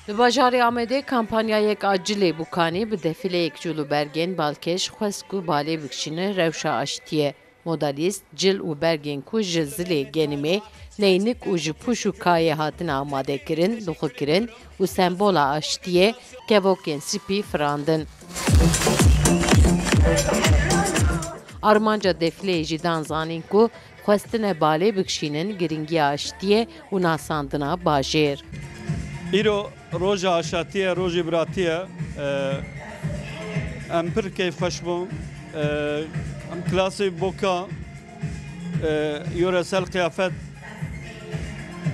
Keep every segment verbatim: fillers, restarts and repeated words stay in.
Li bajarê Amedê kampanyayek a cilê bûkanî bi defîleyek cil û bergên balkêş xwest ku balê bikişîne rewşa aştiyê. Modalîst cil û bergên ku ji zilê genimê, neynik û ji pûş û kayê hatine amadekirin, lixwekirin û sembola aştiyê, kevokên spî firandin. Armanca defîleyê jî dan zanîn ku xwestine balê bikişînin giringiya aştiyê û nasandina bajêr. Îro roja aşatî ye, rojê biratî ye. Ee, em pir keyfxweş bûn. Ee, em klasê boka, e, yöresel kıyafet,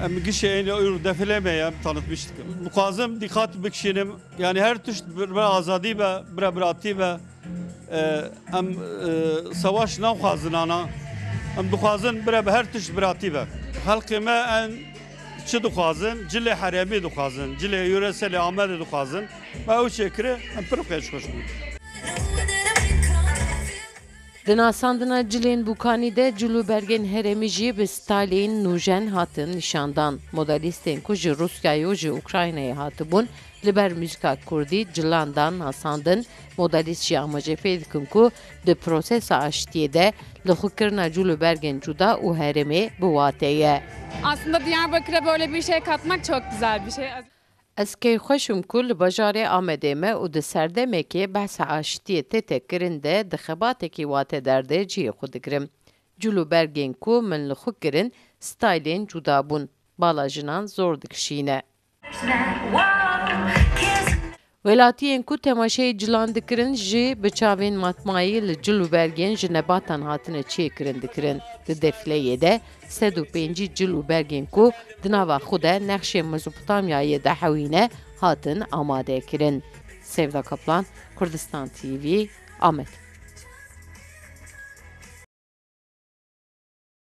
em gişê ênî îro defîlê me ye, em tanıtmış dikim. Dixwazim dîqat bikişînim, yani her tişt bir, bir azadî be, bire biratî be. E, em, e, savaş naxwazin ana. Em dixwazin bire bi her tişt biratî be. Xelkê me en çi dixwazin? Cilê herêmî dixwazin, cilê yöreselê Amedê dixwazin. Me ew çêkirî, em pir xweş xweş bûn. Di nasandina cilên bûkanî de cil û bergên herêmî jî bi staylayên nûjen hatin nîşandan. Modalîstên ku ji Rûsyayê û ji Ukraynayê hatibûn, li ber muzîka kurdî cilan dan nasandin, modalîst jî amaje pê dikin ku di prosesa aştiyê de lixwekirina cil û bergên cuda û herêmê bi wate ye. Aslında Diyarbakır'a böyle bir şey katmak çok güzel bir şey. Ez keyfxweş im ku li bajarê Amedê me û di serdemekê behsa aştiyê tête kirin de di xebatekî watedar de cihê xwe digirim. Cil û bergên ku min li xwe kirin, staylên cuda bûn. Bala jinan zor dikişîne. Welatiyên ku temaşeyê cilan dikirin jî bi çavên matmayî li cil û bergên ji nebatan hatine çêkirin dikirin. Di defîleyê de sed û pêncî cil û bergên ku di nava xwe de nexşên Mezopotamyayê dihewîne, hatin amadekirin. Sevda Kaplan, Kurdistan T V, Amed.